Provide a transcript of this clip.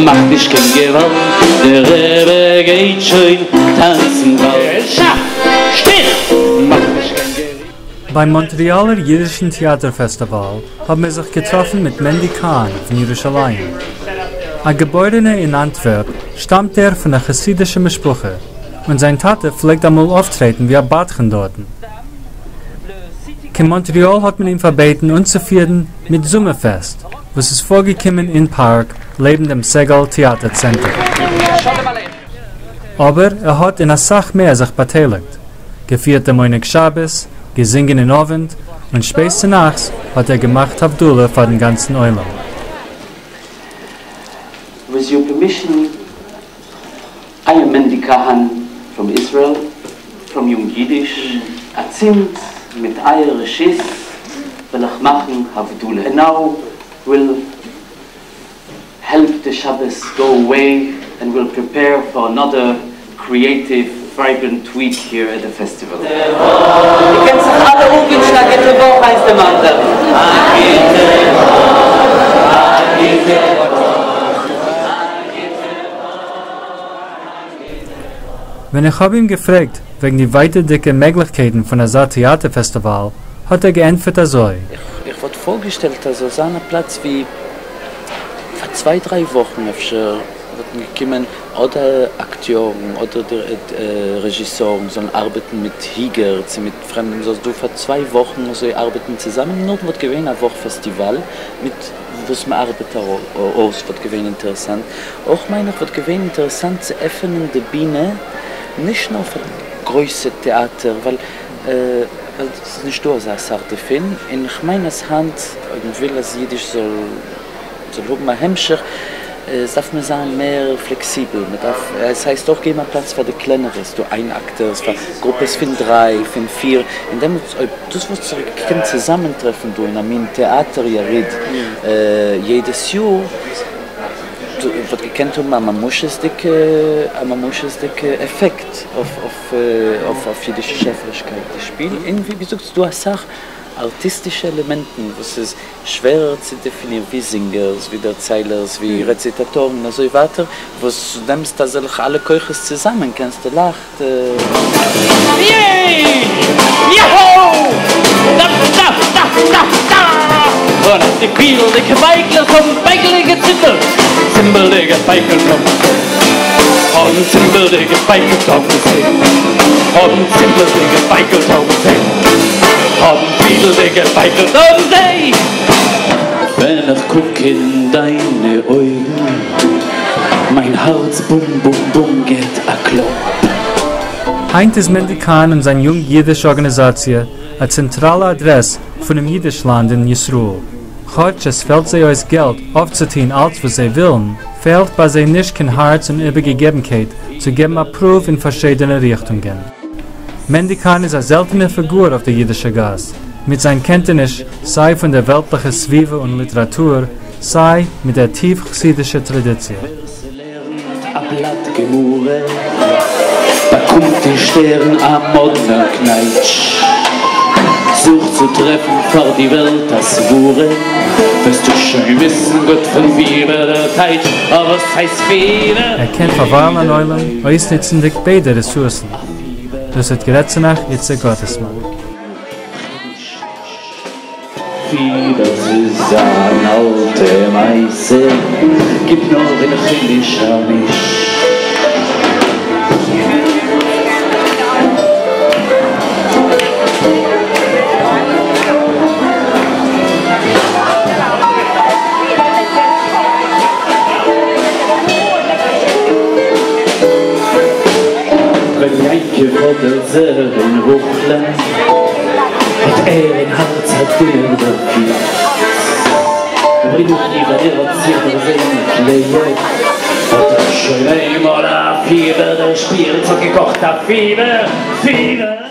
מאך נישט קיין געוואלד, דער רבי גייט שוין טאנצן באלד. שאַ! שטיך! מאך נישט קיין געוואלד. ביים מאנטריאלער יידישן טעאטער פעסטיוואל האבן מיר זיך געטראפן מיט מענדי קאהן פון ירושלים. א געבוירענער אין אנטווערפ, שטאמט ער פון א חסידישע משפחה, און זיין טאטע פלעגט אמאל אויפטרעטן ווי א בדחן דארטן. קיין מאנטריאל האט מען אים פארבעטן אנצופירן מיט זומער-פעסט, וואס איז פארגעקומען אין פארק לעבן דעם סעגאל טעאטער צענטער. אבער ער האט אין אסאך מער זיך באטייליגט, געפירט דעם עונג שבת, געזינגען אין אווענט, און שפעט צונאכטס האט ער געמאכט הבדלה פאר דעם גאנצן עולם. With your permission, I am Mendy Kahan from Israel, from Jung Yiddish. אצינד מיט אייער רשות וועל איך מאכן הבדלה. And now we'll help the Shabbos go away and we'll prepare for another creative, vibrant week here at the festival. איר קענט זיך אלע אנווינטשן א גוטע וואך איינס דעם אנדערן. א גוטע וואך, א גוטע וואך, א גוטע וואך. ווען איך האב אים געפרעגט וועגן די ווייטערדיגע מעגליכקייטן פון אזא טעאטער פעסטיוואל, האט ער געענטפערט אזוי. איך וואלט פארגעשטעלט אז זאל זיין א פלאץ ווי פאר צוויי דריי וואכן אפשר וואלטן געקומען אדער אקטיארן אדער די רעזשיסארן זאלן ארבעטן מיט היגער צו מיט פרעמדע, מ'זאל דא פאר צוויי וואכן אזוי ארבעטן צוזאמען, נאכדעם וואלט געווען א וואך פעסטיוואל מיט וואס מ'ארבעט אויס, וואלט געווען אינטערעסאנט. אויך מיין איך וואלט געווען אינטערעסאנט צו עפענען די בינע נישט נאר פאר גרויסע טעאטער ווייל ווייל ס'איז נישטא אזא סאך דערפון, און כ'מיין אז היינט אויב מ'וויל אז אידיש זאל זאל האבן א המשך דארף מען זיין מער פלעקסיבל, מ'דארף עס הייסט אויך געבן א פלאץ פאר די קלענערע, ס'דא איין אקטערס, פאר גרופעס פון דריי, פון פיר, און דעמאלטס אויב דאס וואלט זיך געקענט צוזאמענטרעפן דא אין א מין טעאטער יריד יעדעס יאר, וואלט געקענט האבן א ממשות'דיגע א ממשות'דיגע עפעקט אויף אויף אידישע שעפערישקייט די שפיל, און ווי געזאגט ס'דא אסאך ארטיסטישע עלעמענטן וואס איז שווערער צו דעפינירן ווי זינגערס, ווי דערציילערס, ווי רעציטאטארן און אזוי ווייטער, וואס נעמסט אזעלכע אלע כוחות צוזאמען קענסטו לייכט. ווען איך קוק אין דיינע אויגן, מיין הארץ בום בום בום געט א קלאפ. היינט איז מענדי קאהן און זיין יונג אידיש ארגאניזאציע א צענטראלע אדרעס פונעם אידישלאנד אין ישראל. כאטש עס פעלט זיי אויס געלט אויפצוטוהן אלץ וואס זיי ווילן, פעלט ביי זיי נישט קיין הארץ און איבערגעגעבנקייט צו געבן א פרואוו אין פארשידענע ריכטונגען. מענדי קאהן איז א זעלטענער פיגור אויף דער אידישער גאס, מיט זיין קענטעניש סיי פון דער וועלטליכער סביבה און ליטעראטור, סיי מיט דער טיף חסידישער טראדיציע. ווער ס'לערנט א בלאט גמרא באקומט אין שטערן א מאדנער קנייטש, זוך צו טרעפן פאר די וועלט א סברה, וועסטו שוין וויסן גוט פון פיבער דער טייטש, אבער וואס הייסט פיבער? ער קען פארוויילן אן עולם אויסנוצנדיג ביידע רעסורסן. דאס האט גערעדט צו נאך איציק גאטעסמאן. פיבער ס'איז אן אלטע מעשה, גיב נאר אין חידוש א מיש. ווען יעקב האט דערזעהן רחל'ען, האט ער אין הארץ א דונער דערפילט. אבער ווען ער האט זיך דערזעהן מיט לאה, האט ער שוין איינמאל א פיבער דערשפירט, ס'האט געקאכט א פיבער, פיבער.